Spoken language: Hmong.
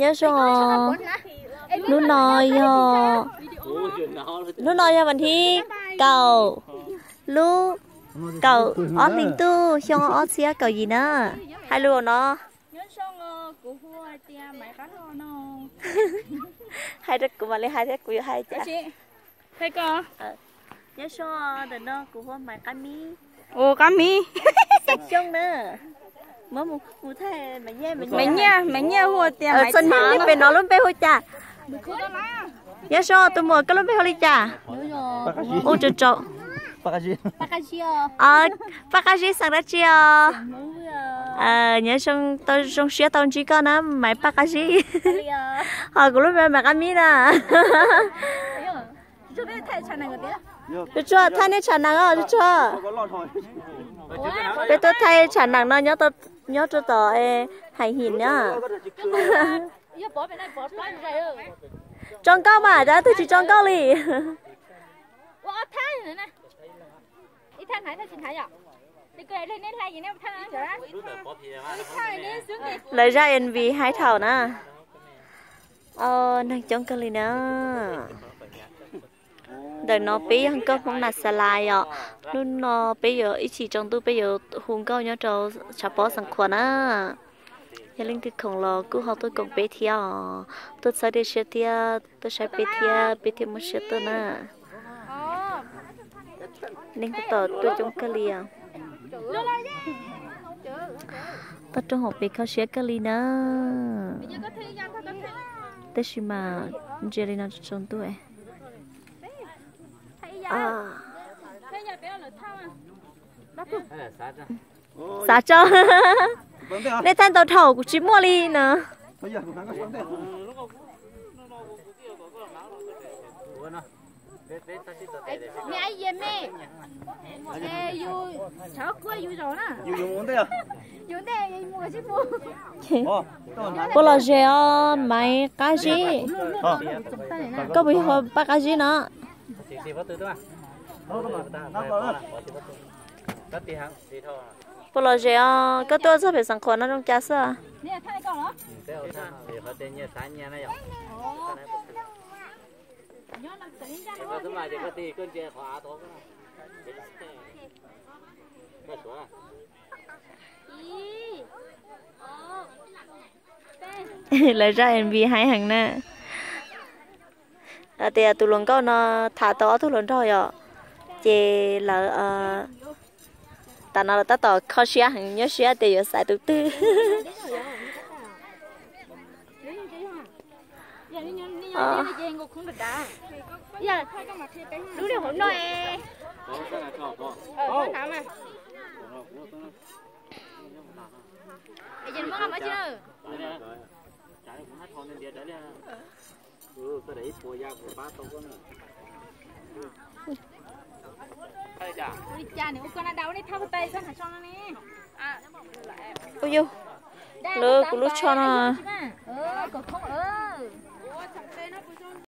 Nyob zoo os. Hnub no yog, hnub no yog vas thib kaum, lub kaum ob hlis ntuj xyoo ob txhiab kaum yim na. Hais lus no. Hais rau kuv mam li hais thiab kuv yuav hais cas. Nyob zoo, ntawm no kuv hu ua Maiv Qab Mib. Ua Qab Mib. Xeem Xyooj na. Muab mus thaij Maiv Nyiaj, Maiv Nyiaj, Maiv Nyiaj hu tias Maiv Txhab. Pem no lub npe hu cas? Nyob zoo tus muam, koj lub npe hu li cas? Ua tsaus tsaus. Paj Qab Zib xeem dab tsi os? Nyob zoo, tau zoo siab tau ntsib koj na Maiv Paj Qab Zib. Ho kuv lub npe Maiv Qab Mib na. Tsuag tsuag, thaij nej tshav nag os, tsuag tsuag. Peb tuaj thaij tshav nag no nyob rau tom Hais Him na. Tso nkauj mas, cas twg tsis tso nkauj li. Lawv zaj M V hais thaum na. Neeg coob kawg li na. Ntawm no peb yog nkauj Hmoob Nas Xas Las yom. Hnub no peb yuav ib chim tsaus ntuj peb yuav hu nkauj nyob rau tshav pob Xeev Khuam na. Yog leej twg khoom los kuj ho tuaj koom peb thiab os. Tuaj txhawb tej siab thiab tuaj saib peb thiab, peb thiaj muaj siab tuaj na. Neeg tab tom tuaj coob kawg li os. Toj roob hauv pes kho siab kawg li na. Tab sis mas ntsia li no tsaus ntuj. Xav tso. Nej thaij ntau dhau kuv tsis muaj li na. Puas lom zem os Maiv Qab Zib? Koj puas yog Paj Qab Zib no? Puas lom zem os, koj tuaj txog pem Xeev Khuam no zoo cas xwb? Lawv zaj M V hais heev na. Tias tus hluas nkauj no tham tau ob tug hluas nraug yom, ces lawv, tam no lawv tab tom kho siab heev, nyuaj siab tias yuav xaiv tus twg. Ua yug, lawv kuv lub tsho no.